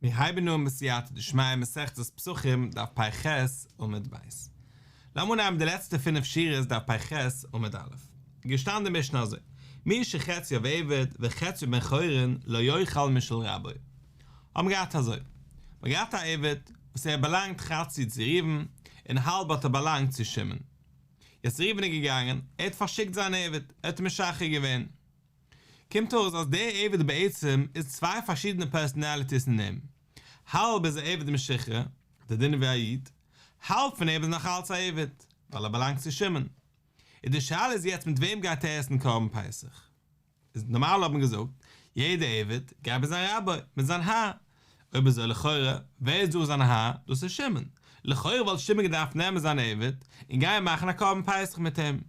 מיר הייבן אן בסייעתא דשמיא מסכת פסחים דף פ"ח עמוד ב'. לאמיר אנהייבן די לעצטע פינף שורות דף פ"ח עמוד א'. געשטאנען די משנה אזוי, מי שחציו עבד וחציו בן חורין לא יאכל משל רבו. האבן געהאט אזוי, מ'האט געהאט א עבד וואס ער באלאנגט חצי צו ראובן און האלב האט ער באלאנגט צו שמעון. יעצט ראובן איז געגאנגען, ער האט פארשיקט זיין עבד, ער האט אים משחרר געווען. קומט אויס אז דער עבד בעצם איז צוויי פארשידענע פערסאנעליטיס אין אים, האלב איז ער עבד משוחרר, די דין ווי א איד, האלב פון אים איז נאך אלץ א עבד, ווייל ער באלאנגט צו שמעון. און די שאלה איז יעצט מיט וועם גייט ער עסן קרבן פסח? איז נארמאל האט מען געזאגט, יעדע עבד גייט מיט זיין רבי, מיט זיין האר. אויב אזוי לכאורה, ווער איז דא זיין האר? דאס איז שמעון. לכאורה וואלט שמעון געדארפט נעמען זיין עבד און גיין מאכן א קרבן פסח מיט אים.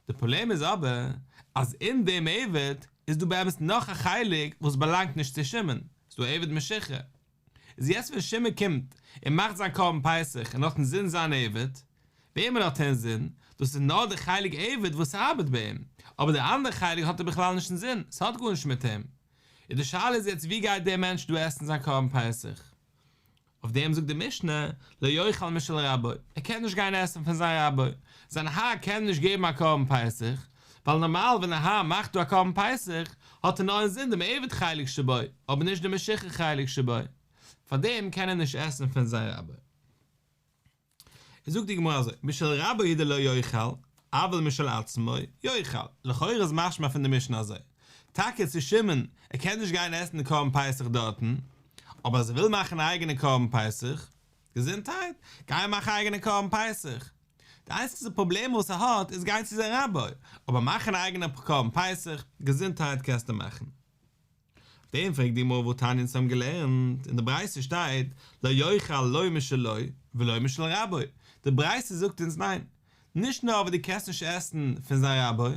די פראבלעם איז אבער אז אין דעם עבד איז דא באמת נאך א חלק וואס באלאנגט נישט צו שמעון, ס'איז דא עבד משוחרר. איז יעצט ווען שמעון קומט און מאכט זיין קרבן פסח און האט אינזין זיין עבד, וועמען האט ער אינזין? דאס איז נאר די חלק עבד וואס ארבעט ביי אים, אבער די אנדערע חלק האט ער בכלל נישט אינזין, ס'האט גארנישט מיט אים. איז די שאלה איז יעצט ווי גייט דער מענטש דא עסן זיין קרבן פסח? אויף דעם זאגט די משנה, לא יאכל משל רבו, ער קען נישט גיין עסן פון זיין רבו, זיין האר קען נישט געבן א קרבן פסח, ווייל נארמאל ווען א האר מאכט דא א קרבן פסח, האט ער נאר אינזין דעם עבד חלק שבו, אבער נישט דעם משוחרר חלק שבו, פארדעם קען ער נישט עסן פון זיין רבו. זאגט די גמרא אזוי, משל רבו הוא דלא יאכל, אבל משל עצמו יאכל, לכאורה איז משמע פון די משנה אזוי, טאקע צו שמעון, ער קען נישט גיין עסן די קרבן פסח דארטן, אבער אז ער וויל מאכן א אייגענע קרבן פסח, געזונטהייט, גיי מאך א אייגענע קרבן פסח. די איינציגסטע פראבלעם וואס ער האט איז גיין צו זיין רבי, אבער מאכן א אייגענע קרבן פסח, געזונטהייט קענסטו מאכן. אויף דעם פרעגט די גמרא והתניא אונז האבן געלערנט, אין די ברייתא שטייט לא יאכל לא משלו ולא משל רבו, די ברייתא זאגט אונז ניין, נישט נאר וואס דו קענסט נישט עסן פון זיין רבו,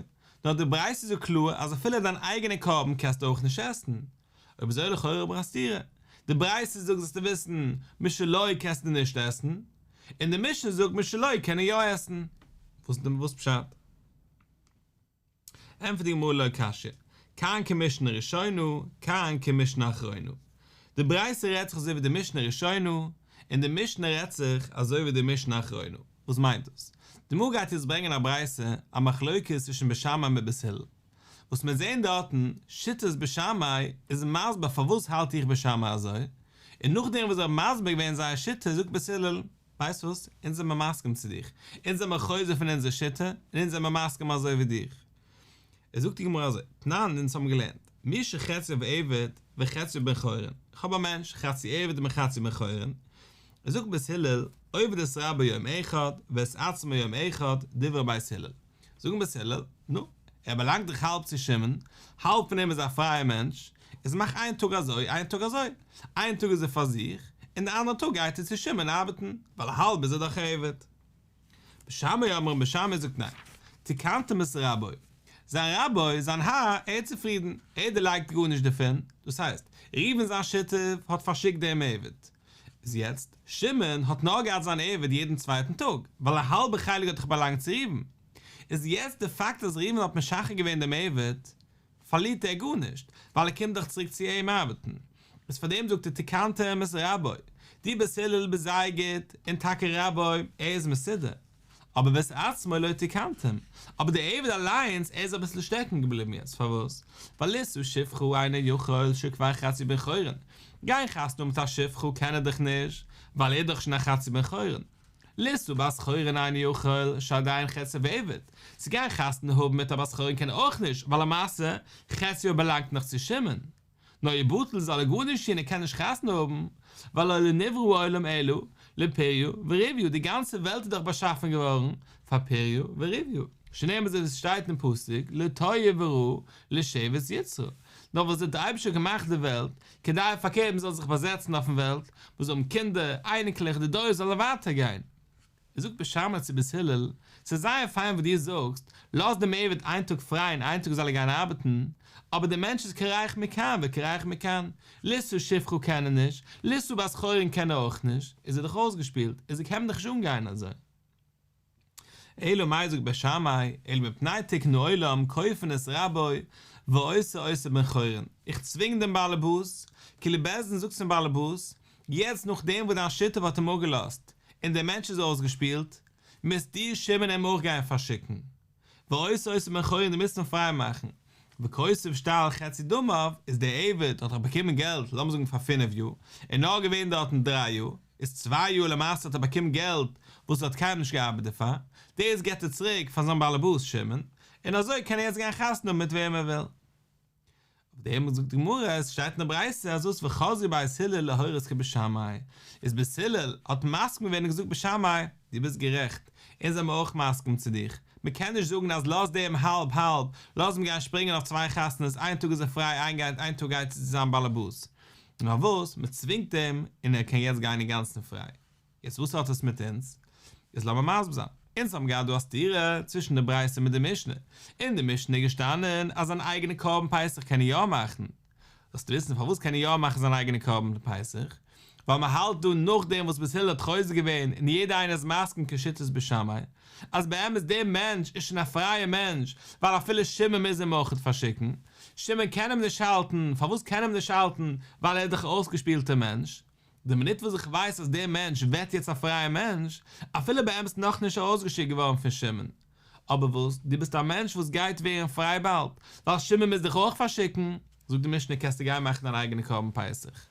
נאר די ברייתא זאגט קלאר אז אפילו דיין אייגענע קרבן קענסטו אויך נישט עסן, אויב אזוי לכאורה האב איך א סתירה, די ברייתא זאגט זאלסטו וויסן משלו קענסטו נישט עסן, און די משנה זאגט משלו קען ער יא עסן, וואס פשט? ענטפערט די גמרא לא קשיא, כאן כמשנה ראשונה, כאן כמשנה אחרונה. די ברייתא רעדט זיך אזוי ווי די משנה ראשונה, און די משנה רעדט זיך אזוי ווי די משנה אחרונה. וואס מיינט דאס? די גמרא גייט יעצט ברענגען א ברייתא, א מחלוקת צווישן בית שמאי מיט בית הלל. וואס מיר זעען דארטן, שיטת בית שמאי איז מסביר פארוואס האלט איך בית שמאי אזוי, און נאכדעם וואס זיי האבן מסביר געווען זייער שיטה זאגט בית הלל, ווייסט וואס, אונז זעמער מסכים צו דיך, אונז זעמער חוזר פון אונזער שיטה, און אונז זעמער מסכים אזוי ווי דיך. עס זאגט די גמרא אזוי, תנן, אונז האבן געלערנט, מי שחציו עבד וחציו בן חורין, איך האב א מענטש, חצי עבד וחצי בן חורין, עס זאגט בית הלל, עובד את רבו יום אחד, ואת עצמו יום אחד, דברי בית הלל. זאגן בית הלל, נו, ער באלאנגט דאך האלב צו שמעון, האלב פון אים איז א פרייער מענטש, איז מאך איין טאג אזוי איין טאג אזוי, איין טאג איז ער פאר זיך, און די אנדערע טאג גייט ער צו שמעון ארבעטן, ווייל האלב איז ער דאך א עבד. בית שמאי אומרים בית שמאי זאגט ניין, תיקנתם את רבו, זיין רבו, זיין האר, ער איז צופרידן, ער דערלייגט גארנישט דערפון, דאס הייסט, ראובן זיין שותף האט פארשיקט דעם עבד, איז יעצט, שמעון האט נאר געהאט זיין עבד יעדן צווייטן טאג, ווייל א האלבע חלק האט דאך באלאנגט צו ראובן. איז יעצט די פאקט אז ראובן האט משחרר געווען דעם עבד, פארלירט ער גארנישט, ווייל ער קומט דאך צוריק צו אים ארבעטן. איז פאר דעם זאגט ער תיקנתם את רבו, דו בית הלל ביסט זייער גוט, און טאקע רבו, ער איז מסודר. אבער ואת עצמו לא תיקנתם, אבער דער עבד אליינס, ער איז אביסל שטעקן געבליבן יעצט, פארוואס? ווייל לישא שפחה אינו יכול שכבר חציו בן חורין, גיין חתונה האבן מיט א שפחה קען ער דאך נישט, ווייל ער איז דאך שוין א חצי בן חורין. לישא בת חורין אינו יכול שעדיין חציו עבד, צו גיין חתונה האבן מיט א בת חורין קען ער אויך נישט, ווייל למעשה חציו באלאנגט נאך צו שמעון. נאר יבטל זאל ער גארנישט טון ער קען נישט חתונה האבן, ווייל הלא לא נברא העולם אלא לפריה ורביה, די גאנצע וועלט איז דאך באשאפן געווארן פאר פריה ורביה, שנאמר אזוי ווי עס שטייט אין פסוק לתועה ורעה לשבת יצרה, נאר וואס האט דער אייבערשטער געמאכט די וועלט, כדי פארקערט מען זאל זיך באזעצן אויפן וועלט, מען זאל האבן קינדער, אייניקלעך, די דורות זאלן ווייטער גיין. זאגט בית שמאי צו בית הלל, ס'איז זייער פיין וואס דו זאגסט, לאז דעם עבד איין טאג פריי און איין טאג זאל ער גיין ארבעטן, אבער דער מענטש איז קרח מכאן וקרח מכאן, לישא שפחה קען ער נישט, לישא בת חורין קען ער אויך נישט, איז ער דאך אויסגעשפילט, איז ער קען מען דאך נישט אנגיין אזוי. אלא מאי זאגט בית שמאי, אלא מפני תיקון העולם כופין את רבו. ועושה אותו בן חורין, איך צווינג דעם באלעבאס, כאילו בית דין זאגט צום באלעבאס, יעצט נאכדעם וואס דיין שותף האט אים אפגעלאזט, און דער מענטש איז אויסגעשפילט, מוזט דו שמעון אים אויך גיין פארשיקן. ועושה אותו בן חורין דו מוזט אים פריי מאכן. וכותב שטר על חצי דמיו, איז דער עבד האט דאך באקומען געלט, לאמיר זאגן פאר פינף יאר, און נאר געווען דארטן דריי יאר, איז צוויי יאר למעשה האט ער באקומען געלט וואס ער האט קיינמאל נישט געארבעט דערפאר, דאס געבט ער צוריק פאר זיין באלעבאס שמעון, און אזוי קען ער יעצט גיין חתונה האבן מיט וועם ער וויל. אויף דעם זאגט די גמרא, עס שטייט אין די ברייתא אז וואס וחזרו בית הלל להורות כבית שמאי, איז בית הלל האט מסכים געווען און געזאגט בית שמאי, דו ביסט גערעכט, אונז זעמער אויך מסכים צו דיך, מען קען נישט זאגן אז לאז דעם האלב האלב, לאז אים גיין שפרינגען אויף צוויי חתונות, איין טאג איז ער פריי איין גייט איין טאג גייט ער צו זיין באלעבאס, נאר וואס, מען צווינגט אים און ער קען יעצט גיין אינגאנצן פריי. יעצט וואס האט עס מיט אונז? איז לאמיר מסביר זיין. אונז האבן געהאט דא א סתירה צווישן די ברייתא מיט די משנה. אין די משנה איז געשטאנען אז זיין אייגענע קרבן פסח קען ער יא מאכן. זאלסטו וויסן פארוואס קען ער יא מאכן זיין אייגענע קרבן פסח? ווייל מען האלט דא נאכדעם וואס בית הלל האט חוזר געווען און יעדער איינער איז מסכים כשיטת בית שמאי אז באמת דער מענטש איז שוין א פרייער מענטש ווייל אפילו שמעון מוז אים אויכעט פארשיקן. שמעון קען אים נישט האלטן. פארוואס קען אים נישט האלטן? ווייל ער איז דאך א אויסגעשפילטער מענטש. די מינוט וואס איך ווייס אז דער מענטש ווערט יעצט א פרייער מענטש, אפילו באמת נאכנישט ארויסגעשיקט געווארן פון שמעון, אבער וואס, דו ביסט א מענטש וואס גייט ווערן פריי באלד, ווייל שמעון מוז דיך אויך פארשיקן, זאגט די משנה קענסטו גיין מאכן דיין אייגענע קרבן פסח.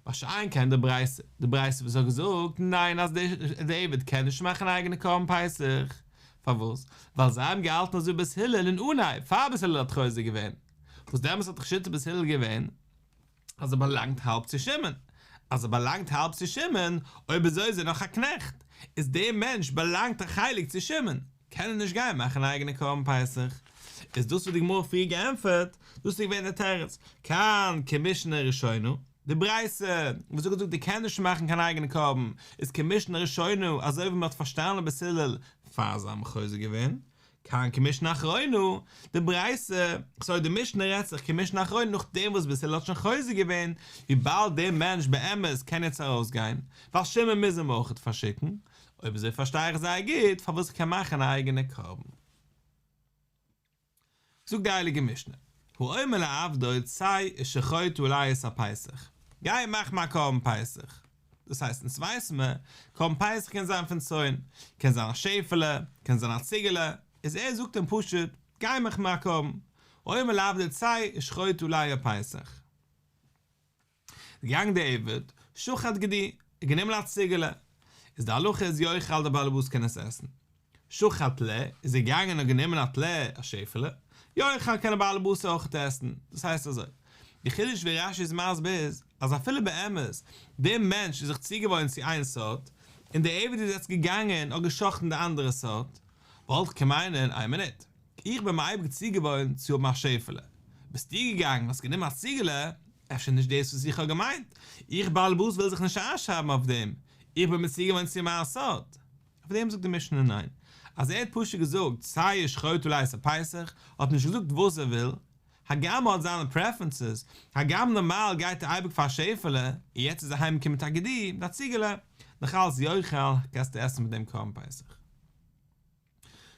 מה שאין כן די ברייתא, די ברייתא וואס האט געזאגט ניין אז דער עבד קען נישט מאכן א אייגענע קרבן פסח, פארוואס? ווייל זיי האבן געהאלטן אזוי בית הלל אין אנהייב, פאר בית הלל האט חוזר געווען, וואס דעמאלטס האט דאך שיטת בית הלל געווען, אז ער באלאנגט האלב צו שמעון, אז ער באלאנגט האלב צו שמעון, אויב אזוי איז ער נאך א קנעכט, איז דער מענטש באלאנגט א חלק צו שמעון, קען ער נישט גיין מאכן א אייגענע קרבן פסח. איז דאס וואס די גמרא פריער געענטפערט, דאס איז געווען דער תירוץ, כאן כמשנה ראשונה, די ברייתא וואס האט געזאגט ער קען נישט מאכן קיין אייגענע קרבן, איז כמשנה ראשונה, אזוי ווי מען האט פארשטאנען בית הלל פאר זיי האבן חוזר געווען, כאן כמשנה אחרונה, די ברייתא, סארי די משנה רעדט זיך כמשנה אחרונה נאכדעם וואס בית הלל האט שוין חוזר געווען, וויבאלד דער מענטש באמת קען יעצט ארויסגיין, ווייל שמעון מוז אים אויכעט פארשיקן, אויב אזוי פארשטיי איך זייער גוט פארוואס איך קען מאכן א אייגענע קרבן. זאגט די הייליגע משנה, האומר לעבדו צא ושחוט עלי את הפסח, גיי מאך מיר א קרבן פסח, דאס הייסט אונז ווייסן מיר, קרבן פסח קען זיין פון צאן, קען זיין א שעפעלע, קען זיין א ציגעלע, איז ער זאגט אים פשוט, גיי מאך מיר א קרבן, האומר לעבדו צא ושחוט עלי הפסח. געגאנגען דער עבד, שחט גדי, ער האט גענומען א ציגעלע, איז די הלכה איז יאכל דער בעל הבית קען עס עסן. שחט טלה, איז ער געגאנגען און גענומען א טלה, א שעפעלע, יאכל קען דער בעל הבית אויכעט עסן, דאס הייסט אזוי, די חידוש ווי רש"י איז מסביר איז, אז אפילו באמת, דער מענטש איז זיך צוגעוואוינט צו איין סארט, און דער עבד איז יעצט געגאנגען און גע'שחט'ן די אנדערע סארט, וואלט איך קענען מיינען, איין מינוט, איך בין מיר אייביג צוגעוואוינט צו האבן א שעפעלע, ביסטו געגאנגען האסט גענומען א ציגעלע, אפשר נישט דאס וואס איך האב געמיינט, איך בעל הבית וויל זיך נישט איינשרייבן אויף דעם, איך בין מיר צוגעוואוינט צו מיין סארט. אויף דעם זאגט די משנה ניין, אז ער האט פשוט געזאגט צא ושחוט עלי את הפסח, האט נישט געזאגט וואס ער וויל, הגם ער האט זיינע פרעפערענסעס, הגם נארמאל גייט ער אייביג פאר א שעפעלע, און יעצט איז ער אהיים געקומען מיט א גדי, מיט א ציגעלע, נאכאלץ יאכל, קענסטו עסן מיט דעם קרבן פסח.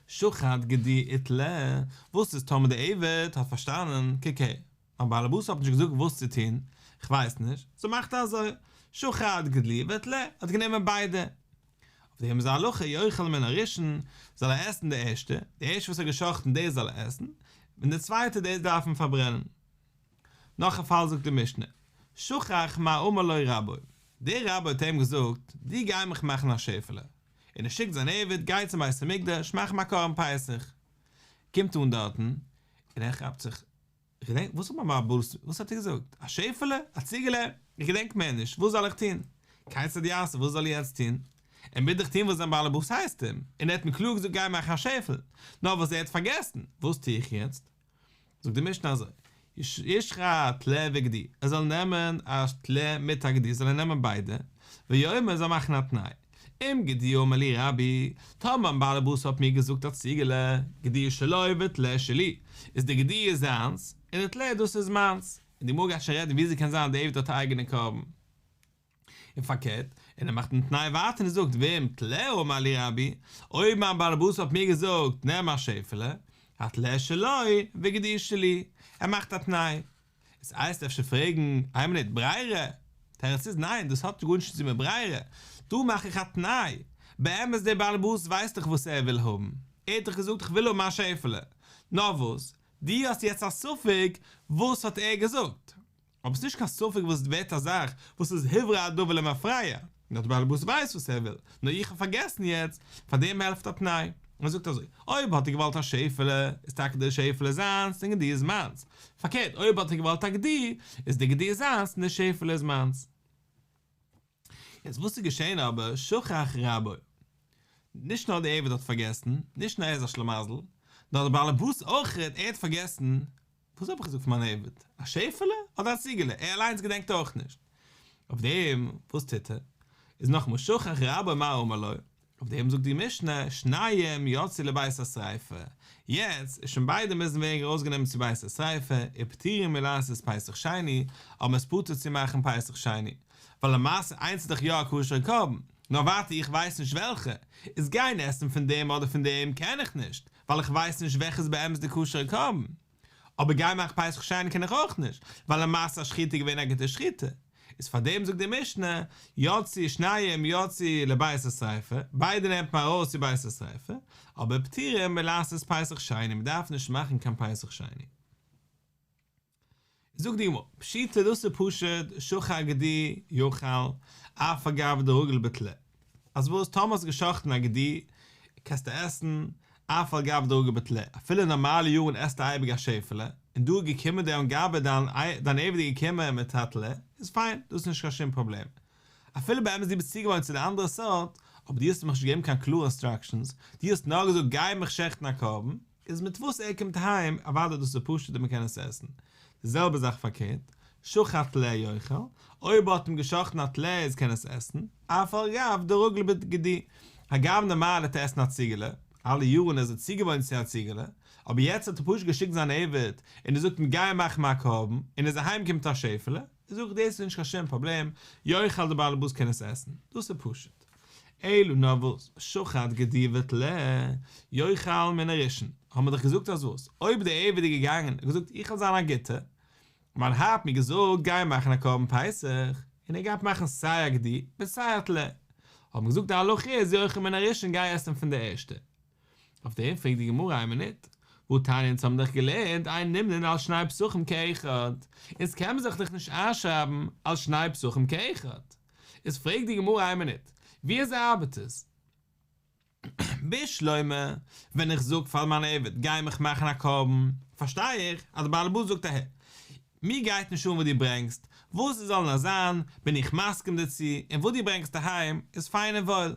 שחט גדי וטלה, וואס איז טאמער די עבד האט פארשטאנען, קוק הער, מיין באלעבאס האט נישט געזאגט וואס צו טון, כ'ווייס נישט, סאו מאכט ער אזוי, שחט גדי וטלה, האט גענומען ביידע. אויף דעם איז די הלכה יאכל מן הראשון, זאל ער עסן די ערשטע, די ערשטע וואס ער האט גע'שחט'ן דאס זאל ער עסן, און די צווייטע דאס דארף מען פארברענען. נאך א פאל זאגט די משנה, שכח מה אמר לו רבו, דער רבי האט אים געזאגט, דו גיי מיך מאכן א שעפעלע, און ער שיקט זיין עבד, גיי צום בית המקדש, מאך אים א קרבן פסח. קומט אן דארטן, און ער כאפט זיך, איך געדענק, וואס האט מיין בעל הבית, וואס האט ער געזאגט? א שעפעלע? א ציגעלע? איך געדענק מער נישט, וואס זאל איך טון? כיצד יעשה, וואס זאל ער יעצט טון? ער מוז דאך טון וואס זיין בעל הבית הייסט אים, און ער האט מיר קלאר געזאגט גיי מאך א שעפעל, נאר וואס ער האט פארגעסן, וואס טו איך יעצט? זאגט די משנה אזוי, ישחט טלה וגדי, ער זאל נעמען א טלה מיט א גדי, זאל ער נעמען ביידע, ויאמר ער זאל מאכן א תנאי, אם גדי אמר לי רבי, טאמער מיין בעל הבית האט מיר געזאגט א ציגעלע, גדי שלו וטלה שלי, איז די גדי איז זיינס, און די טלה דאס איז מיינס, און די גמרא גייט שוין רעדן וויאזוי קען זיין די עבד האט א אייגענע קרבן. און פארקערט, און ער מאכט דעם תנאי ווייטער און זאגט ואם טלה אמר לי רבי, אויב מיין בעל הבית האט מיר געזאגט נעם א שעפעלע, הטלה שלו וגדי שלי, ער מאכט א תנאי. איז וועסט אפשר פרעגן, איין מינוט, ברירה? תירוץ איז ניין, דאס האט גארנישט צו טון מיט ברירה, דא מאך איך א תנאי, באמת דער בעל הבית ווייסט דאך וואס ער וויל האבן, ער האט דאך געזאגט איך וויל האבן א שעפעלע, נאר וואס, דו האסט יעצט א ספק וואס האט ער געזאגט, אבער ס'נישט קיין ספק וואס ווערט א זאך וואס איז הוברר הדבר למפרע, נאר דער בעל הבית ווייסט וואס ער וויל, נאר איך האב פארגעסן יעצט, פאר דעם העלפט א תנאי. ער זאגט אזוי, אויב האט ער געוואלט א שעפעלע, איז טאקע דער שעפעלע זיינס און גדי איז מיינס, פארקערט אויב האט ער געוואלט א גדי, איז די גדי זיינס און די שעפעלע איז מיינס. יעצט וואס איז געשען אבער, שכח רבו. נישט נאר דער עבד האט פארגעסן, נישט נאר ער איז א שלמזל, נאר דער בעל הבית אויך, ער האט פארגעסן, וואס האב איך געזאגט פאר מיין עבד? א שעפעלע אדער א ציגעלע? ער אליינס געדענקט אויך נישט. אויף דעם, וואס טוט ער? איז נאכאמאל שכח רבו מה אמר לו, אויף דעם זאגט די משנה, שניהם יצאו לבית השריפה, יעצט איז שוין ביידע מוזן ווערן ארויסגענומען צו בית השריפה, ופטורים מלעשות פסח שני, אבער מ'איז פטור צו מאכן פסח שני, ווייל למעשה איינס איז דאך יא א כשר'ע קרבן, נאר ווייטער איך ווייס נישט וועלכע, איז גיין עסן פון דעם אדער פון דעם קען איך נישט, ווייל איך ווייס נישט וועלכע איז באמת די כשר'ע קרבן. אבער גיין מאכן פסח שני קען איך אויך נישט, ווייל למעשה א שחיטה איז געווען א גוטע שחיטה. איז פאר דעם זאגט די משנה, יצאו שניהם יצאו לבית השריפה, ביידע נעמט מען ארויס צו בית השריפה, אבער פטורים מלעשות פסח שני, מען דארף נישט מאכן קיין פסח שני. זאגט די גמרא, פשיטא דאס איז פשוט, שחט גדי יאכל, אף על גב דרגיל בטלה. אז וואס טאמער האסט גע'שחט'ן א גדי, קענסטו עסן, אף על גב דרגיל בטלה, אפילו אין נארמאלע יארן עסטו אייביג א שעפעלע, און דא איז געקומען דער אנגאבע דיין דיין עבד איז געקומען מיט א טלה, איז פיין, דאס איז נישט קיין שום פראבלעם. אפילו באמת דו ביסט צוגעוואוינט צו די אנדערע סארט, אבער דו האסט מיך נישט געגעבן קיין קלארע אינסטראקשענס, דו האסט נאר געזאגט גיי מיך שעכטן א קרבן, איז מיט וואס ער קומט אהיים, אוודאי דאס איז פשוט און מ'קען עס עסן. די זעלבע זאך פארקערט, שחט טלה יאכל, אויב האט אים געשחטן א טלה איז קען עס עסן, אף על גב דרגיל בגדי, הגם נארמאל וועט ער עסן א ציגעלע, אלע יארן איז ער צוגעוואוינט צו א ציגעלע, אבער יעצט האט ער פשוט געשיקט זיין עבד און ער זאגט אים גיי מאך מיר א קרבן, און ער איז אהיים געקומען מיט א שעפעלע, איז אויך דאס נישט קיין שום פראבלעם, יאכל די בעל הבית קען עס עסן, דאס איז פשוט. אלא נאר וואס, שחט גדי וטלה, יאכל מן הראשון, האבן מיר דאך געזאגט אז וואס, אויב דער עבד איז געגאנגען און געזאגט איך וועל זיין א גוטער, מיין האר האט מיר געזאגט גיי מאכן א קרבן פסח, און ער גייט מאכן סיי א גדי מיט סיי א טלה, האבן מיר געזאגט די הלכה איז יאכל מן הראשון גיי עסן פון די ערשטע. אויף דעם פרעגט די גמרא איין מינוט, והתניא אונז האבן דאך געלערנט אין נמנין על שני פסחים כאחד, אונז קען מען זיך דאך נישט איינשרייבן על שני פסחים כאחד, איז פרעגט די גמרא איין מינוט, ווי אזוי ארבעט עס? בשלמא, ווען איך זאג פאר מיין עבד גיי מיך מאכן א קרבן, פארשטיי איך אז דער בעל הבית זאגט אהער, מיר גייט נישט אן וואס דו ברענגסט, וואס עס זאל נאר זיין, בין איך מסכים דערצו, און וואס דו ברענגסט אהיים איז פיין און וואויל.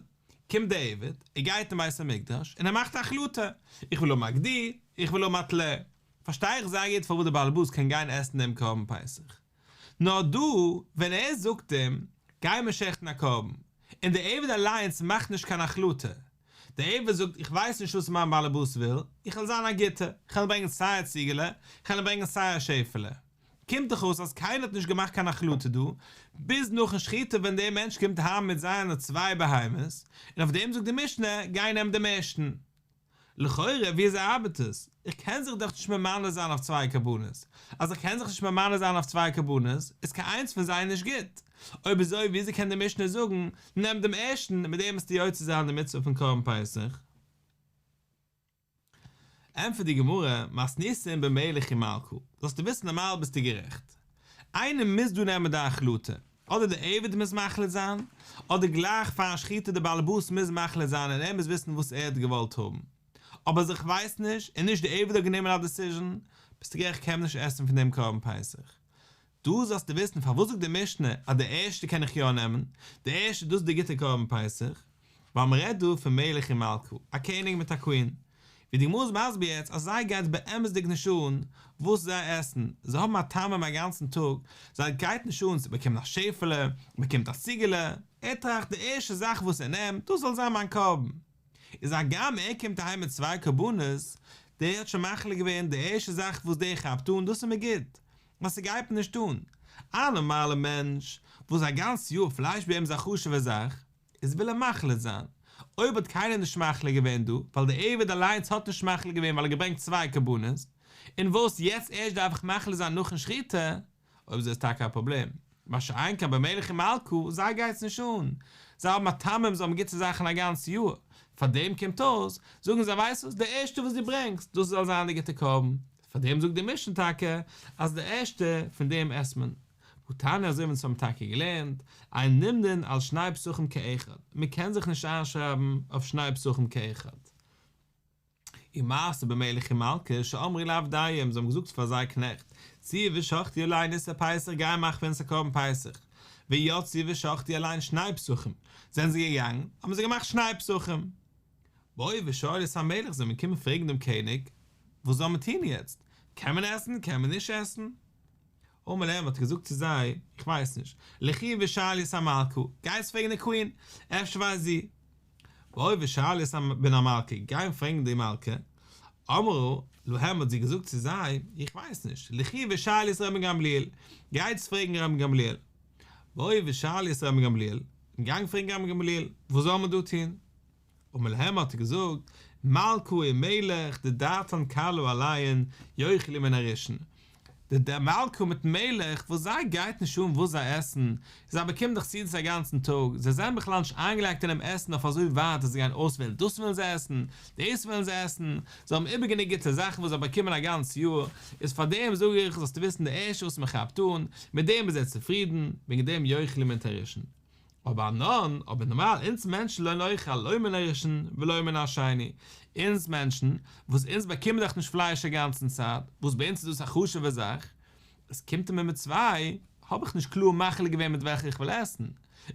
קומט דער עבד, ער גייט אין בית המקדש, און ער מאכט א החלטה, איך וויל האבן א גדי, איך וויל האבן א טלה. פארשטיי איך זייער גוט פארוואס דער בעל הבית קען גיין עסן דעם קרבן פסח. נאר דא, ווען ער זאגט אים, גיי מיר שעכטן א קרבן, און דער עבד אליינס מאכט נישט קיין החלטה, דער עבד זאגט, איך ווייס נישט וואס מיין בעל הבית וויל, איך וועל זיין א גוטער, איך וועל ברענגען סיי א ציגעלע, איך וועל ברענגען סיי א שעפעלע. קומט דאך אויס אז קיינער האט נישט געמאכט קיין החלטה דא, ביז נאכן שחיטה ווען דער מענטש קומט אהיים מיט זיינע צוויי בהמות, און אויף דעם זאגט די משנה, גיי נעם דעם ערשטן. לכאורה ווי אזוי ארבעט עס? איך קען זיך דאך נישט ממנה זיין אויף צוויי קרבנות. אז איך קען זיך נישט ממנה זיין אויף צוויי קרבנות, איז קיין איינס פון זיי נישט גוט. אויב אזוי ווי אזוי קען די משנה זאגן, נעם דעם ערשטן, מיט דעם וועסטו יוצא זיין די מצוה פון קרבן פסח? ענטפערט די גמרא, מתניתין במלך ומלכה, זאלסטו וויסן נארמאל ביסטו גערעכט. איינער מוז דא נעמען די החלטה, אדער דער עבד מוז מחליט זיין, אדער גלייך פארן שחיטה דער בעל הבית מוז מחליט זיין און ער מוז וויסן וואס ער האט געוואלט האבן. אבער אז איך ווייס נישט, און נישט דער עבד האט גענומען א דעסיזשען, ביסטו גערעכט קען מען נישט עסן פון דעם קרבן פסח. דא זאלסטו וויסן פארוואס זאגט די משנה אז די ערשטע קען איך יא נעמען, די ערשטע דאס איז די גוטע קרבן פסח, ווייל מען רעדט דא פון מלך און מלכה, א קעניג מיט א קווין, ווי די גמרא איז מסביר יעצט אז זיי גייט באמת'דיג נישט אן וואס זיי עסן, זיי האבן א טעמים א גאנצן טאג, זיי גייט נישט אן צו באקומען א שעפעלע, באקומט א ציגעלע, ער טראכט די ערשטע זאך וואס ער נעמט דאס זאל זיין מיין קרבן, איז הגם ער קומט אהיים מיט צוויי קרבנות, דער האט שוין מחליט געווען די ערשטע זאך וואס דער כאפט אן דאס איז מיר גוט, ווייל ס'גייט מיר נישט אן. א נארמאלע מענטש וואס א גאנץ יאר פלייש ביי אים איז א חשוב'ע זאך, איז וויל ער מחליט זיין. אויב האט קיינער נישט מחליט געווען דא, ווייל דער עבד אליינס האט נישט מחליט געווען ווייל ער האט געברענגט צוויי קרבנות, און וואס יעצט ערשט דארף איך מחליט זיין נאכן שחיטה, אויב אזוי איז טאקע א פראבלעם. מה שאין כן ביי מלך און מלכה, זיי גייטס נישט אן, זיי האבן מטעמים, זיי האבן גוטע זאכן א גאנץ יאר, פאר דעם קומט אויס, זאגן זיי ווייסט וואס, די ערשטע וואס דו ברענגסט, דאס זאל זיין די גוטע קרבן, פאר דעם זאגט די משנה טאקע, אז די ערשטע, פון דעם עסט מען. והתניא אזוי ווי אונז האבן טאקע געלערנט, אין נמנין על שני פסחים כאחד, מען קען זיך נישט איינשרייבן אויף שני פסחים כאחד. ומעשה במלך ומלכה שאמרו לעבדיהם, זיי האבן געזאגט פאר זייער קנעכט, צאו ושחטו עלינו איסר פסח גיי מאך פאר אונז א קרבן פסח, ויצאו ושחטו עליהן שני פסחים, זענען זיי געגאנגען, האבן זיי געמאכט שני פסחים. באו ושאלו את המלך, זיי זענען געקומען פרעגן דעם קעניג, וואס זאל מען טון יעצט, קען מען עסן, קען מען נישט עסן? אמר להם האט ער געזאגט צו זיי, איך ווייס נישט, לכו ושאלו את המלכה, גייטס פרעגן די קווין, אפשר ווייסט זי. באו ושאלו את בן המלכה, גיין פרעגן די מלכה, אמרה להם האט זי געזאגט צו זיי, איך ווייס נישט, לכו ושאלו את רבן גמליאל, גייטס פרעגן רבן גמליאל. באו ושאלו את רבן גמליאל, און געגאנגען פרעגן רבן גמליאל, וואס זאל מען דא טון? אמר להם האט ער געזאגט, מלכה ומלך דדעתן קלה עליהן יאכלו מן הראשון, די די מלכה מיטן מלך וואס זיי גייט נישט אן וואס זיי עסן, זיי באקומען דאך סעודות א גאנצן טאג, זיי זענען בכלל נישט איינגעלייגט אינעם עסן אויף אזוי ווייט אז זיי גייען אויסוועלן דאס ווילן זיי עסן, דאס ווילן זיי עסן, זיי האבן איבער גענוג גוטע זאכן וואס זיי באקומען א גאנץ יאר, איז פאר דעם זאג איך זאלסטו וויסן די ערשטע וואס מען כאפט אן, מיט דעם איז ער צופרידן, וועגן דעם יאכלו מן הראשון. אבער אנן, אבער נארמאל אונז מענטשן לא נאכל לא מן הראשון ולא מן השני, אונז מענטשן, וואס אונז באקומען דאך נישט פלייש א גאנצן צייט, וואס ביי אונז איז דאס א חשוב'ע זאך, עס קומט מיר מיט צוויי, האב איך נישט קלאר מחליט געווען מיט וועלכע איך וויל עסן,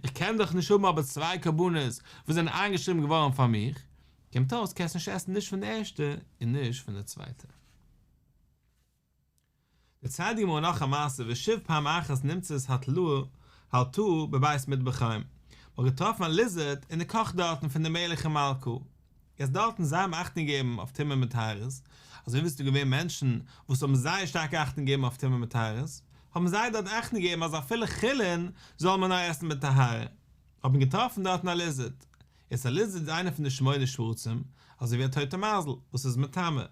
איך קען דאך נישט האבן אבער צוויי קרבנות וואס זענען איינגעשריבן געווארן פאר מיך, קומט אויס קענסט נישט עסן נישט פון די ערשטע און נישט פון די צווייטע. דערציילט די גמרא נאך א מעשה ושוב פעם אחת נמצאת הטלאה הלטאה בבית מטבחיים, מען האט געטראפן א ליזערד אין די קאך דארטן פון די מלך און מלכה, יעצט דארטן זיי האבן אכטונג געגעבן אויף טומאה מיט טהרות, אזוי ווי עס איז דא געווען מענטשן וואס האבן זייער שטארק אכטונג געגעבן אויף טומאה מיט טהרות, האבן זיי דארט אכטונג געגעבן אז אפילו חולין זאל מען נאר עסן בטהרה, האט מען געטראפן דארטן א ליזערד, יעצט א ליזערד איז איינער פון די שמונה שרצים, אזוי ווי א טויטע מייזל וואס איז מטמא.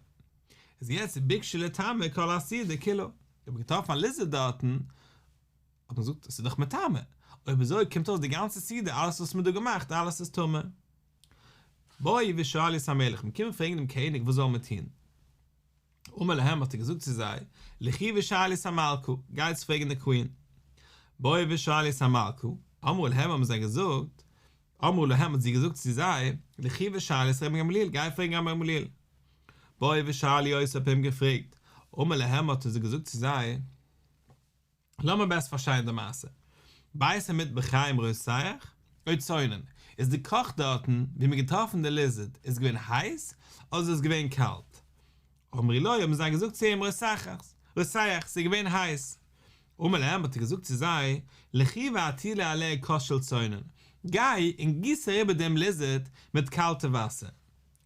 איז יעצט ביקשו לטמא כל הסעודה כולה, האט מען געטראפן א ליזערד דארטן, האט מען געזאגט עס איז דאך מטמא, אויב אזוי קומט אויס די גאנצע סעודה אלעס וואס מען האט דא געמאכט אלעס איז טמא. באו ושאלו את המלך, מען קומט פרעגן דעם קעניג וואס זאל מען טון, אמר להם האט ער געזאגט צו זיי, לכו ושאלו את המלכה, גייטס פרעגן די קווין. באו ושאלו את המלכה, אמרה להם האבן זיי געזאגט, אמרה להם האט זי געזאגט צו זיי, לכו ושאלו את רבן גמליאל, גיי פרעגן רבן גמליאל. באו ושאלו אותו האט אים געפרעגט, אמר להם האט ער געזאגט צו זיי, לאמיר בעסער פארשטיין די מעשה, בית המטבחיים רותח או צונן, איז די קאך דארטן ווי מ'האט געטראפן די ליזערד איז געווען הייס אדער איז עס געווען קאלט? אמרו לו האבן זיי געזאגט צו אים רותחת, רותח, ס'איז געווען הייס. אמר להם האט ער געזאגט צו זיי, לכו והטילו עליה כוס של צונן, גיי און גיס אריבער דעם ליזערד מיט קאלטע וואסער.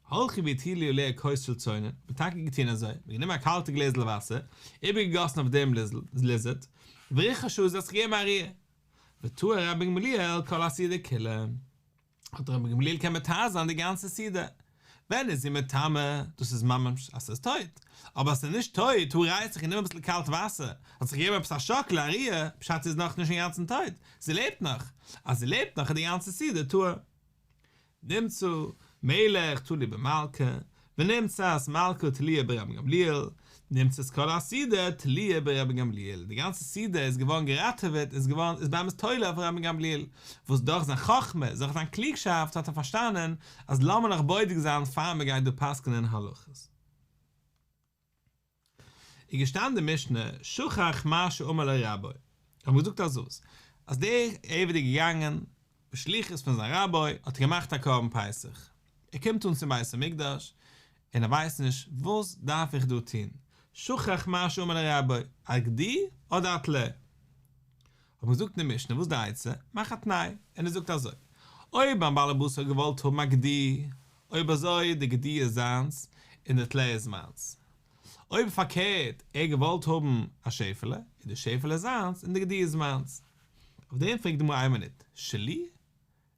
הלכו והטילו עליה כוס של צונן, מ'האט טאקע געטון אזוי, מ'האט גענומען א קאלטע גלעזל וואסער, איבערגעגאסן אויף דעם ליזערד, ורחשה זי האט זיך געגעבן א ריר. וטהר רבן גמליאל כל הסעודה כולה. האט רבן גמליאל געקענט מטהר זיין די גאנצע סעודה. ווען איז זי מטמא? דאס איז ממש אז ס'איז טויט. אבער אז ס'איז נישט טויט, הא ראיה זיך גענומען אביסל קאלט וואסער, האט זיך געגעבן עפעס א שאקל, א ריר, פשט זי איז נאכנישט אינגאנצן טויט, זי לעבט נאך. אז זי לעבט נאך איז די גאנצע סעודה טהור. נמצא מלך תלוי במלכה, ונמצאת מלכה תלויה ברבן גמליאל, נמצאת כל הסעודה תלויה ברבן גמליאל, די גאנצע סעודה איז געווארן געראטעוועט, איז געווארן, איז באמת תולה אויף רבן גמליאל, וואס דורך זיין חכמה, דורך זיין קלוגשאפט האט ער פארשטאנען אז לאמיר נאך בודק זיין פאר מען גייט דא פסק'נען הלכות. איז געשטאנען די משנה, שכח מה שאמר לו רבו, האבן געזאגט אזוי, אז דער עבד איז געגאנגען בשליחות פון זיין רבו, האט ער געמאכט א קרבן פסח, ער קומט אן צום בית המקדש, און ער ווייסט נישט, וואס דארף איך דא טון, שכח מה שאמר לו רבו, א גדי אדער א טלה? האט מען געזאגט אין די משנה, וואס איז די עצה? מאך א תנאי, און ער זאגט אזוי, אויב מיין באלעבאס האט געוואלט האבן א גדי, אויב אזוי די גדי איז זיינס און די טלה איז מיינס. אויב פארקערט, ער האט געוואלט האבן א שעפעלע, איז די שעפעלע זיינס און די גדי איז מיינס. אויף דעם פרעגט די גמרא איין מינוט, שלי?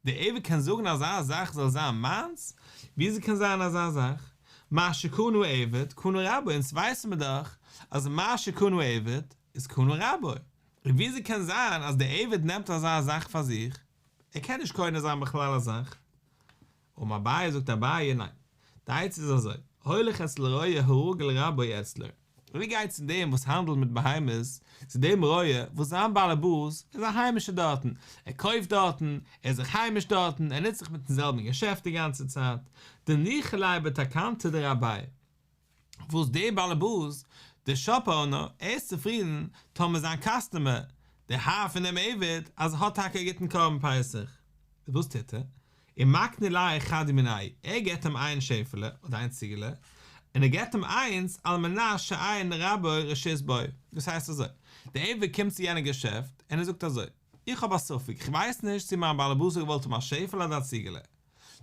דער עבד קען זאגן אזא זאך זאל זיין מיינס? וויאזוי קען זיין אזא זאך? מה שקנה עבד קנה רבו, אונז ווייסן מיר דאך אז מה שקנה עבד איז קנה רבו, און וויאזוי קען זיין אז דער עבד נעמט אזא זאך פאר זיך? ער קען נישט קונה זיין בכלל א זאך. אמר אביי זאגט אביי ניין, די עצה איז אזוי, הולך אצל רועה הרגיל רבו אצלו, ער גייט צו דעם וואס האנדלט מיט בהמות, צו דעם רועה וואס זיין באלעבאס איז א היימישער דארטן, ער קויפט דארטן, ער איז זיך היימיש דארטן, ער נוצט זיך מיטן זעלבן געשעפט די גאנצע צייט, דניחא ליה בתקנתא דרביה, וואס דער באלעבאס, דער שאפ אונער, ער איז צופרידן טאמער זיין קאסטומער, דער האר פון דעם עבד, אז ער האט טאקע א גוטן קרבן פסח. וואס טוט ער? ומקני ליה חד מינייהו, ער געבט אים איין שעפעלע, אדער איין ציגעלע, און ער געבט אים איינס על מנת שאין לרבו רשות בו. דאס הייסט אזוי, דער עבד קומט צו יענע געשעפט, און ער זאגט אזוי, איך האב א ספק, איך ווייס נישט צו מיין באלעבאס האט געוואלט האבן א שעפעלע אדער א ציגעלע.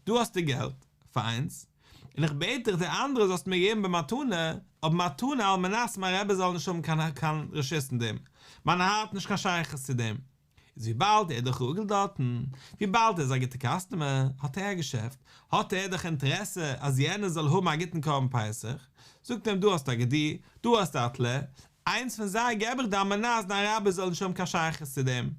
דא האסטו געלט פאר איינס, און איך בעט דיך די אנדערע זאלסט מיר געבן במתנה, אבער מתנה על מנת מיין רבי זאל נישט האבן קיין קיין רשות אין דעם, מיין האר האט נישט קיין שייכות צו דעם. איז וויבאלד ער איז דאך רגיל דארטן, וויבאלד ער איז א גוטע קאסטומער, האט ער א געשעפט, האט ער דאך אינטערעסע אז יענער זאל האבן א גוטן קרבן פסח, זאגט ער אים דא האסטו א גדי, דא האסטו א טלה, איינס פון זיי געב איך דיר על מנת דיין רבי זאל נישט האבן קיין שייכות צו דעם.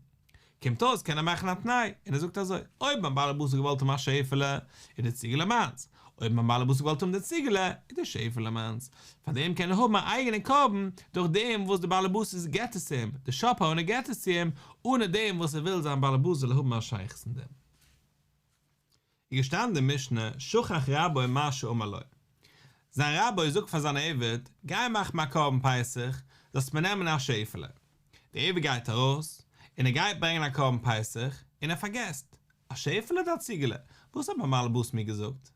קומט אויס קען ער מאכן א תנאי, און ער זאגט אזוי, אויב מיין באלעבאס האט געוואלט האבן א שעפעלע, איז די ציגעלע מיינס, אויב מיין באלעבאס האט געוואלט האבן די ציגעלע, איז די שעפעלע מיינס. פאר דעם קען ער האבן א אייגענע קרבן, דורך דעם וואס די באלעבאס איז געט עס אים, די שאפ אונער געט עס צו אים, אנע דעם וואס ער וויל זיין באלעבאס זאל האבן א שייכות אין דעם. איז געשטאנען אין משנה, שכח רבו מה שאמר לו. זיין רבו זאגט פאר זיין עבד, גיי מאך מיר א קרבן פסח, זאלסט מיר נעמען א שעפעלע. דער עבד גייט ארויס, און ער גייט ברענגען א קרבן פסח, און ער פארגעסט, א שעפעלע אדער א ציגעלע? וואס האט מיין באלעבאס מיר געזאגט?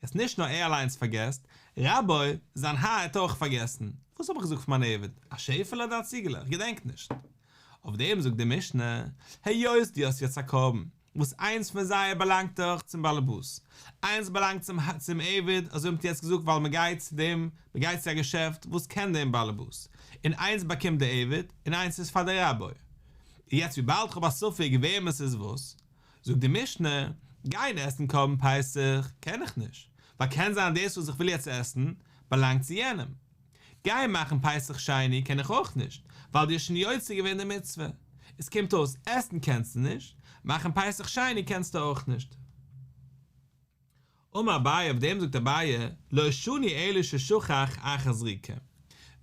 יעצט נישט נאר ער אליינס פארגעסט, רבו, זיין האר האט אויך פארגעסן, וואס האב איך געזאגט פאר מיין עבד, א שעפעלע אדער א ציגעלע, איך געדענק נישט. אויף דעם זאגט די משנה, היות דו האסט יעצט א קרבן, וואס איינס פון זיי באלאנגט דאך צום באלעבאס, איינס באלאנגט צום צום עבד, אזוי האט מען יעצט געזאגט ווייל מען גייט צו דעם, מען גייט צו א געשעפט וואס קען דעם באלעבאס, און איינס באקומט דער עבד, און איינס איז פאר דער רבו. און יעצט וויבאלד כ'האב א ספק וועמענס איז וואס, זאגט די משנה, גיין עסן קרבן פסח קען איך נישט, ווייל קען זיין דאס וואס איך וויל יעצט עסן באלאנגט צו יענעם. גיין מאכן פסח שני קען איך אויך נישט, ווייל דו האסט שוין יוצא געווען די מצוה. עס קומט אויס, עסן קענסטו נישט, מאכן פסח שני קענסטו אויך נישט. אמר אביי, אויף דעם זאגט אביי, לא שנו אלא ששכח אחר זריקה.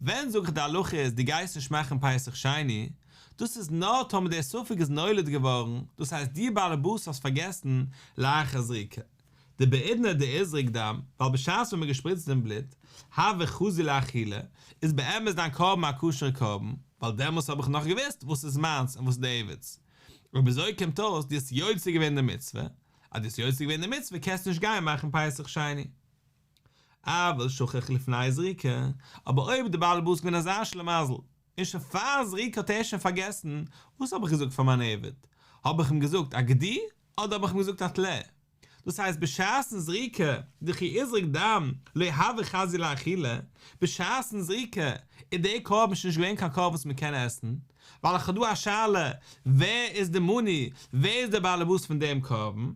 ווען זאג איך די הלכה איז דו גייסט נישט מאכן פסח שני, דאס איז נאר טאמער דער ספק איז נולד געווארן, דאס הייסט דו באלעבאס האסט פארגעסן לאחר זריקה. דבעידנא דאיזריק דם, ווייל בשעת ווען מען געשפריצט דעם בלוט, הוה חזי לאכילה, איז באמת דיין קרבן א כשר'ע קרבן, ווייל דעמאלס האב איך נאך געוואוסט וואס איז מיינס און וואס איז די עבד'ס. אויב אזוי קומט אויס דו האסט יוצא געווען די מצוה, אז דו האסט יוצא געווען די מצוה קענסטו נישט גיין מאכן פסח שני. אבל שכח לפני זריקה, אבער אויב די בעל הבית איז געווען אזא שלימזל, און שוין פאר זריקה האט ער שוין פארגעסן, וואס האב איך געזאגט פאר מיין עבד? האב איך אים געזאגט א גדי אדער האב איך אים געזאגט א טלה? דאס הייסט בשעת'ן זריקה, דכי איזריק דם, לא הוה חזי לאכילה, בשעת'ן זריקה איז דער קרבן שוין נישט געווען קיין קרבן וואס מען קען עסן, ווייל איך האב דא א שאלה, ווער איז די מנוי, ווער איז דער בעלעבאס פון דעם קרבן?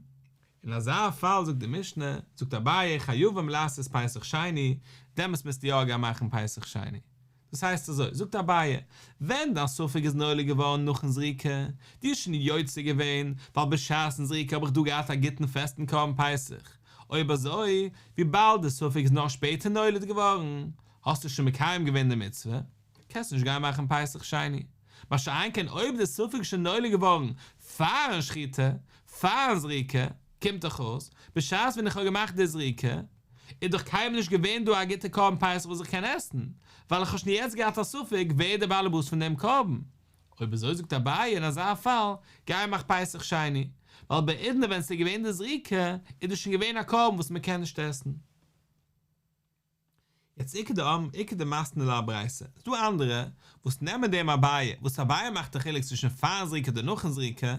אין אזא פאל זאגט די משנה, זאגט אביי חייבים לעשות פסח שני, דעמאלס מוזטו יא גיין מאכן פסח שני. דאס הייסט אזוי, זאגט אביי, ווען דיין ספק איז נולד געווארן נאכן זריקה, דו האסט שוין יוצא געווען, ווייל בשעת'ן זריקה האב איך דא געהאט א גוטן פעסטן קרבן פסח, אויב אזוי, וויבאלד די ספק איז נאר שפעטער נולד געווארן, האסטו שוין מקיים געווען די מצוה, קענסט נישט גיין מאכן פסח שני. מה שאין כן אויב די ספק איז שוין נולד געווארן פארן שחיטה, פארן זריקה, קומט דאך אויס, בשעת ווען איך האב געמאכט די זריקה, איז דאך קיינמאל נישט געווען דא א גוטע קרבן פסח וואס איך קען עסן, ווייל איך האב שוין יעצט געהאט א ספק ווער איז דער בעלעבאס פון דעם קרבן. אויב אזוי זאגט אביי אין אזא פאל, גיי מאך פסח שני, ווייל בעידנא ווען ס'איז געווען די זריקה, איז דאס שוין געווען א קרבן וואס מ'קען נישט עסן. יעצט איכא דאמרי איכא דמתני לה אברייתא, ס'איז דא אנדערע וואס נעמען דעם אביי, וואס אביי מאכט א חילוק צווישן פארן זריקה אדער נאכן זריקה,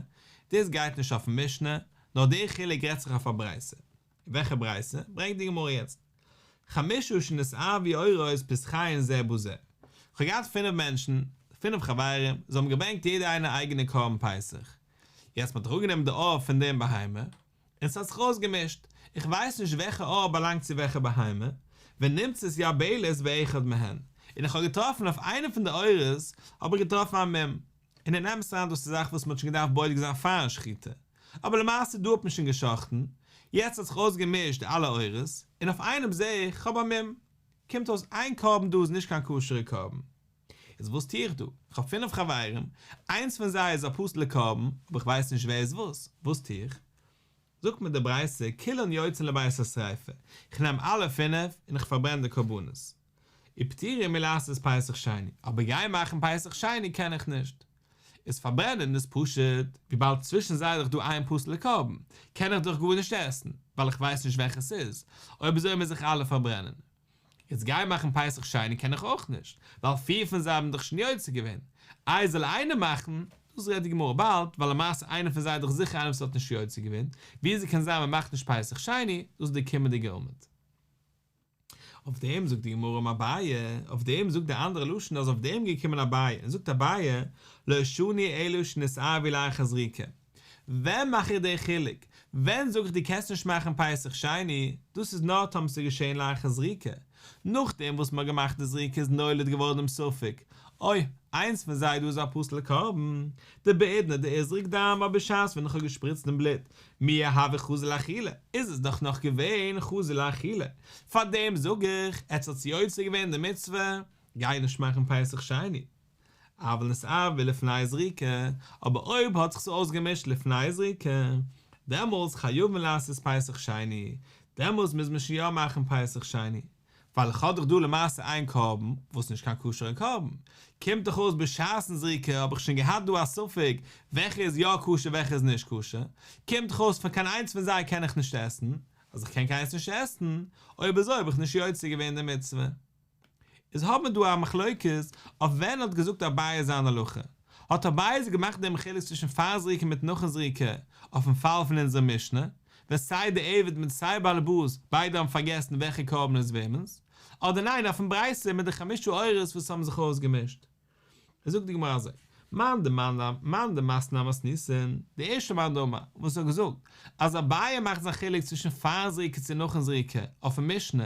דאס גייט נישט אויפן משנה, נאר דער חילוק רעדט זיך אויף א ברייתא. וועלכע ברייתא? ברענגט די גמרא יעצט. חמשה שנתערבו עורות פסחיהן זה בזה. כ'האב געהאט פינף מענטשן, פינף חברים, זיי האבן געברענגט יעדער איינער א אייגענע קרבן פסח. יעצט מ'האט אראפגענומען די עור פון דעם בהמה, און ס'האט זיך אויסגעמישט, איך ווייס נישט וועלכע עור באלאנגט צו וועלכע בהמה, ונמצאת יבלת באחד מהן, און איך האב געטראפן אויף איינע פון די עורות האב איך געטראפן א מום, און אין אמת אריין דאס איז א זאך וואס מ'האט שוין געדארפט בודק זיין פארן שחיטה, אבער למעשה דא האט מען שוין גע'שחט'ן, יעצט האט זיך אויסגעמישט די אלע עורות, און אויף איינעם זעה איך כ'האב א מום, קומט אויס איין קרבן דא איז נישט קיין כשר'ע קרבן. איז וואס טו איך דא? כ'האב פינף חברים, איינס פון זיי איז א פסול'ע קרבן, אבער כ'ווייס נישט ווער איז וואס, וואס טו איך? זאגט מיר די ברייתא, כולן יוצאין לבית השריפה, כ'נעם אלע פינף און כ'פארברען די קרבנות. ופטורין מלעשות פסח שני, אבער גיין מאכן פסח שני קען איך נישט. איז פארברענען איז פשוט, וויבאלד צווישן זיי איז דאך דא איין פסול'ע קרבן, קען איך דאך גארנישט עסן, ווייל איך ווייס נישט וועלכע ס'איז, אויב אזוי מוז איך אלע פארברענען. יעצט גיין מאכן פסח שני קען איך אויך נישט, ווייל פיר פון זיי האבן דאך שוין יוצא געווען, איי זאל איינער מאכן, דאס רעדט די גמרא באלד, ווייל למעשה איינער פון זיי איז דאך זיכער איינער וואס האט נישט יוצא געווען, וויאזוי קען זיין מען מאכט נישט פסח שני, דאס איז די קומענדיגע עמוד. אויף דעם זאגט די גמרא אמר אביי, אויף דעם זאגט די אנדערע לשון אז אויף דעם געקומען אביי און זאגט אביי, לא שנו אלא שנתערבו לאחר זריקה, ווען מאך איך די חילוק? ווען זאג איך דו קענסט נישט מאכן פסח שני? דאס איז נאר טאמער ס'איז געשען לאחר זריקה. נאכדעם וואס מ'האט געמאכט די זריקה איז נולד געווארן דעם ספק, אוי, איינס פון זיי דא איז א פסול'ע קרבן, דבעידנא דאיזרק דם אבער בשעת ווען איך האב געשפריצט דעם בלוט, מיהא הוה חזי לאכילה, איז עס דאך נאך געווען חזי לאכילה, פארדעם זאג איך, עטס האטס יוצא געווען די מצוה, גיי נישט מאכן פסח שני. אבל נתערבו לפני זריקה, אבער אויב האט זיך עס אויסגעמישט לפני זריקה, דעמאלס חייבין לעשות פסח שני, דעמאלס מוז מען שוין יא מאכן פסח שני, ווייל איך האב דאך דא למעשה איין קרבן וואס איז נישט קיין כשר'ע קרבן, קומט דאך אויס בשעת'ן זריקה האב איך שוין געהאט דא א ספק וועלכע איז יא כשר וועלכע איז נישט כשר, קומט דאך אויס פון קיין איינס פון זיי קען איך נישט עסן, אז איך קען קיין איינס נישט עסן, אויב אזוי האב איך נישט יוצא געווען די מצוה. איז האבן מיר דא א מחלוקת אויף ווען האט געזאגט אביי זיין הלכה, האט אביי געמאכט דעם חילוק צווישן פאר זריקה מיט נאכן זריקה אויפן פאל פון אונזער משנה, ווען סיי די עבד מיט סיי באלעבאס ביידע האבן פארגעסן וועלכע קרבן איז וועמענס, אדער ניין אויפן ברייתא מיט די חמשה עורות וואס האבן זיך אויסגעמישט. זאגט די גמרא אזוי, מאן דמאן דמתני אמתניתין, די ערשטע מאן דאמר וואס האט געזאגט אז אביי מאכט זיין חילוק צווישן פארן זריקה צו נאכן זריקה אויפן משנה,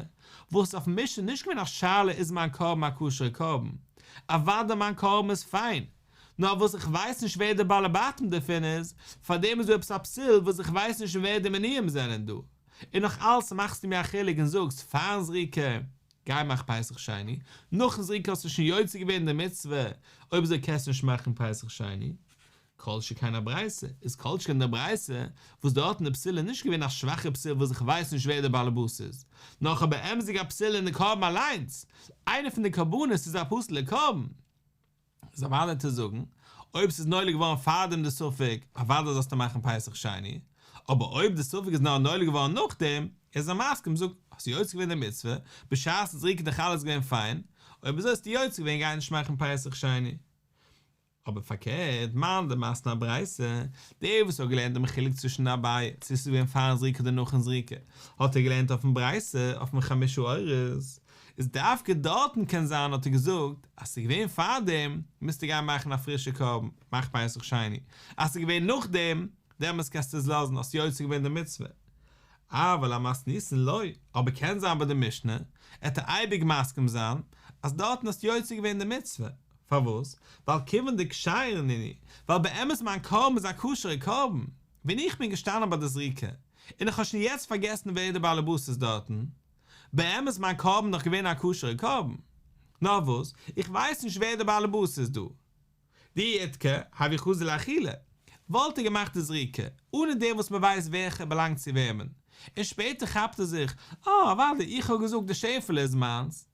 וואס אויפן משנה איז נישט געווען א שאלה איז מיין קרבן א כשר'ע קרבן, אוודאי מיין קרבן איז פיין, נאר וואס איך ווייס נישט ווער די בעלי בתים דערפון איז, פארדעם איז דא עפעס א פסול וואס איך ווייס נישט ווער די מניעים זענען דא, און נאך אלס מאכסטו מיר א חילוק און זאגסט פארן זריקה גיי מאך פסח שני, נאכן זריקה האסטו שוין יוצא געווען די מצוה, אויב אזוי קענסטו נישט מאכן פסח שני. כל שכן אברייתא, איז כל שכן די ברייתא, וואס דארטן די פסול איז נישט געווען א שוואכע פסול וואס איך ווייס נישט ווער די באלעבאס איז, נאר איך האב באמת'דיג א פסול אין די קרבן אליינס, איינע פון די קרבנות איז א פסול'ע קרבן. איז אוודאי צו זאגן, אויב ס'איז נולד געווארן פארדעם די ספק, אוודאי זאלסטו מאכן פסח שני, אבער אויב די ספק איז נאר נולד געווארן נאכדעם, איז ער מסכים, זאג, האסט יוצא געווען די מצוה, בשעת זריקה איז דאך אלעס געווען פיין, אויב אזוי האסטו יוצא געווען גיי נישט מאכן פסח שני. אבער פארקערט, מאן דמתני אברייתא, דער וואס האט געלערנט דעם חילוק צווישן אביי צו ס'איז געווען פארן זריקה אדער נאכן זריקה, האט ער געלערנט אויפן ברייתא, אויפן חמשה עורות, איז דווקא דארטן קען זיין האט ער געזאגט אז ס'איז געווען פארדעם מוזטו גיין מאכן א פרישע קרבן, מאך פסח שני, אז ס'איז געווען נאכדעם, דעמאלטס קענסטו עס לאזן, האסט יוצא געווען די מצוה. אבל אמתניתין לא, אבער קען זיין ביי די משנה, עט ער אייביג מסכים זיין, אז דארטן האסטו יוצא געווען די מצוה, פארוואס? ווייל כיוון דכשירי נינהו, ווייל באמת מיין קרבן איז א כשר'ע קרבן, ווען איך בין געשטאנען ביי די זריקה, און איך האב שוין יעצט פארגעסן ווער די בעל הבית איז דארטן, באמת מיין קרבן דאך געווען א כשר'ע קרבן. נאר וואס, איך ווייס נישט ווער די בעל הבית איז דא. דאי אידכר, הוה חזי לאכילה. וואלט ער געמאכט די זריקה, אנע דעם וואס מען ווייסט וועלכע באלאנגט צו וועמען. און שפעטער כאפט ער זיך, אה, אוודאי, איך האב געזאגט די שעפעלע איז מיינס.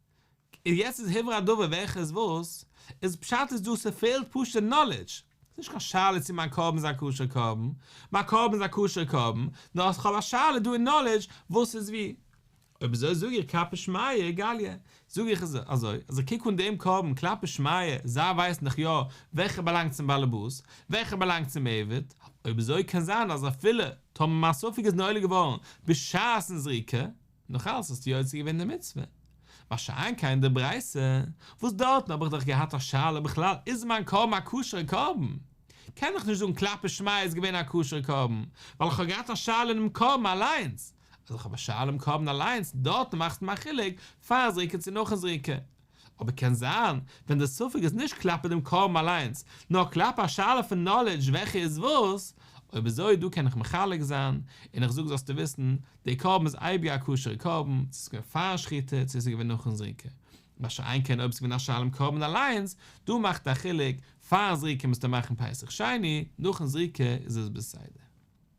און יעצט איז הוברר הדבר וועלכע איז וואס, איז פשט איז דא ס'פעלט פשוט נאלידזש, ס'איז נישט קיין שאלה צו מיין קרבן איז א כשר קרבן, מיין קרבן איז א כשר קרבן, נאר אז כ'האב א שאלה דא אין נאלידזש וואס איז ווי. אויב אזוי זאג איך כלפי שמיא גליא, זאג איך אזוי, אז איך קוק אן דעם קרבן כלפי שמיא, זיי ווייסן דאך יא וועלכע באלאנגט צום באלעבאס, וועלכע באלאנגט צום עבד, אויב אזוי קען זיין אז אפילו טאמער מיין ספק איז נולד געווארן בשעת'ן זריקה, נאך אלס האסטו יוצא געווען די מצוה. מה שאין כן די ברייתא, וואס דארטן האב איך דאך געהאט א שאלה בכלל איז מיין קרבן א כשר'ע קרבן? קען איך נישט זאגן כלפי שמיא איז געווען א כשר'ע קרבן, ווייל איך האב געהאט א שאלה אינעם קרבן אליינס. אז איך האב א שאלה אינעם קרבן אליינס, דארט מאכסטו מיר א חילוק פאר זריקה צו נאכן זריקה. אבער קען זיין ווען די ספק איז נישט כלפי דעם קרבן אליינס, נאר כלפי א שאלה פון נאלעדזש וועלכע איז וואס, אויב אזוי דא קען איך מחלק זיין, און איך זאג זאלסטו וויסן, די קרבן איז אייביג א כשר'ע קרבן, צו ס'איז געווען פארן שחיטה צו ס'איז געווען נאכן זריקה. מה שאין כן אויב ס'איז געווען א שאלה אינעם קרבן אליינס, דא מאכט א חילוק, פארן זריקה מוזטו מאכן פסח שני, נאכן זריקה איז עס בסדר.